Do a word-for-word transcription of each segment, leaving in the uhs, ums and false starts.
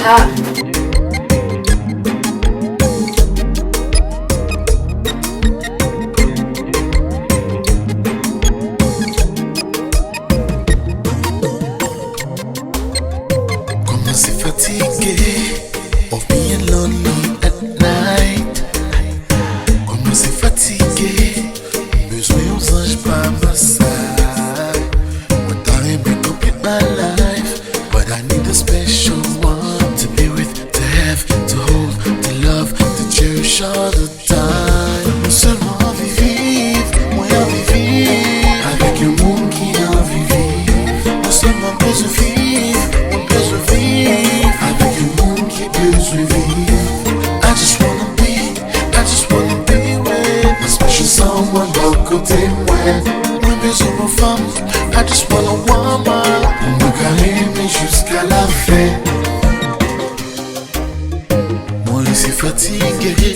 Kòmanse fatige, of being lonely at night. Kòmanse fatige, bezwen yon zanj pa masay. Mwen ta renmen complete my life, but I need a special one to be with, to have, to hold, to love, to cherish all the time. Mwen sèlman anvi viv, mwen anvi viv avèk yon moun ki anvi viv. Mwen sèlman bezwen viv, mwen bezwen viv avèk yon moun ki bezwen viv. I just wanna be, I just wanna be with my special someone bò kote mwen. Mwen bezwen yon fanm, I just want a woman pou mwen ka renmen jiska lafen. Mwen resi fatige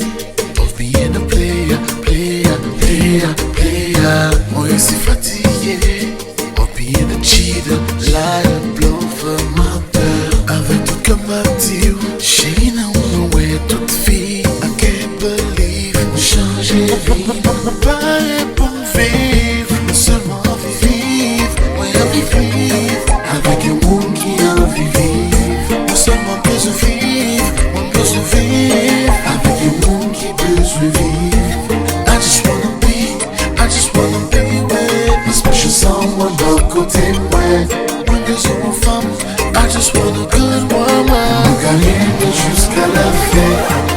of being a player, player, player, player. Mwen resi fatige of being a cheater, liar, bluffer, menteur. Avèk tout kè m ap di w, cheri, nan ou mwen wè tout fi. I can't believe ou chanje vi. Ou pa reponn viv. Mwen sèlman anvi viv, mwen anvi viv avèk yon moun ki anvi viv. Mwen sèlman bezwen viv, mwen bezwen viv avèk yon moun ki bezwen viv. I just wanna be, I just wanna be with my special someone bò kote mwen. Mwen bezwen yon fanm, I just want a good woman. Mwen ka renmen jiska lafen.